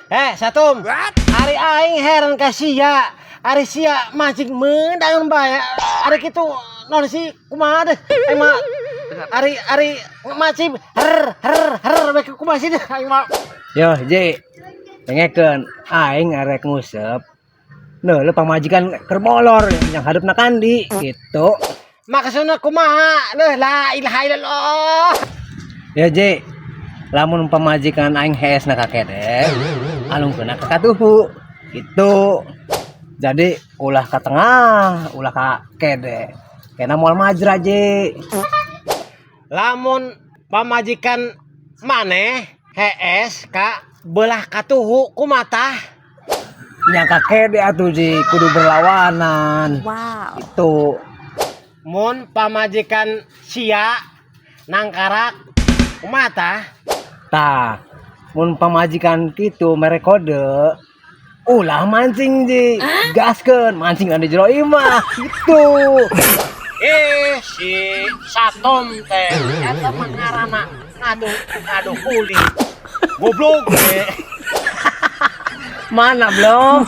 Eh, Satum. Ari aing heran ka sia. Ari sia mancing meunang bae. Ari kitu naon sih, kumaha deh. Aing mah ari ari mancing her her her bae, kumaha sih deh aing mah. Yo, Ji. Dengekeun, aing arek nguseup. Neuh, lu pamajikan keur molor yang hadepna kandi gitu. Maksudna kumaha? Leuh, la ilaha illallah. Ya, Ji. Lamun pamajikan aing hees na ka kede, alungkeunna ka katuhu. Gitu. Jadi ulah ka tengah, ulah ka kede. Kena moal majra, Ji. Lamun pamajikan maneh hees ka belah katuhu, kumaha? Nya ka kede atuh, Ji, kudu berlawanan. Wow. Itu. Mun pamajikan sia nangkarak, kumaha tah? Tah, mun pamajikan kitu mere kode, ulah mancing, Ji. Gaskeun, mancing di jero imah gitu. Eh, si Satom teh eta mah ngaranna ngadu ngadu kulit. Goblok eh. Mana belum?